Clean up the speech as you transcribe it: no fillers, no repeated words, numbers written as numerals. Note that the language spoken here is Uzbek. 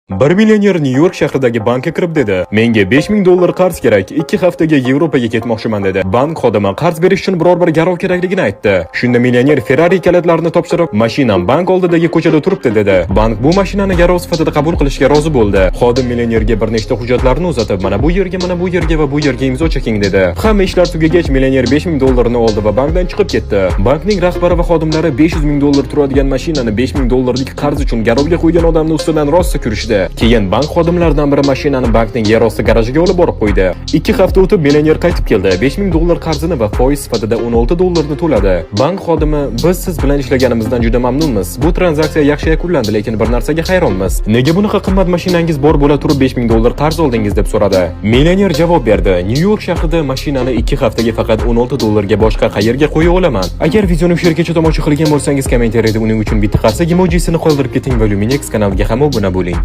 Bir millioner Nyu-York shahridagi bankka kirib dedi: "Menga 5000 dollar qarz kerak, 2 haftaga Yevropaga ketmoqchiman", dedi. Bank xodimi qarz berish uchun biror bir garov kerakligini aytdi. Shunda millioner Ferrari kalitlarini topshirib, "Mashinam bank oldidagi ko'chada turibdi", dedi. Bank bu mashinani garov sifatida qabul qilishga rozi bo'ldi. Xodim millionerga bir nechta hujjatlarni uzatib, "Mana bu yerga, mana bu yerga va bu yerga imzo cheking", dedi. Hamma ishlar tugagach, millioner 5000 dollarni oldi va bankdan chiqib ketdi. Bankning rahbari va xodimlari 500 ming dollar turadigan mashinani 5000 dollarlik qarz uchun garovga qo'ygan odamni ustidan rosa kulishdi. Keyin bank xodimlaridan biri mashinani bankning yerosti garajiga olib borib qo'ydi. 2 hafta o'tib millioner qaytib keldi. 5000 dollar qarzini va foiz sifatida 16 dollarni to'ladi. Bank xodimi: "Biz siz bilan ishlaganimizdan juda mamnunmiz. Bu tranzaksiya yaxshi yakunlandi, lekin bir narsaga hayronmiz. Nega bunaqa qimmat mashinangiz bor bo'la turib 5000 dollar qarz oldingiz?" deb so'radi. Millioner javob berdi: "Nyu-York shahrida mashinani 2 haftaga faqat 16 dollarga boshqa qayerga qo'ya olaman?" Agar videoni shu yergacha tomosha qilgan bo'lsangiz, kommentariyada uning uchun bitta qarsak emojisini qoldirib keting va Luminex kanaliga ham obuna bo'ling.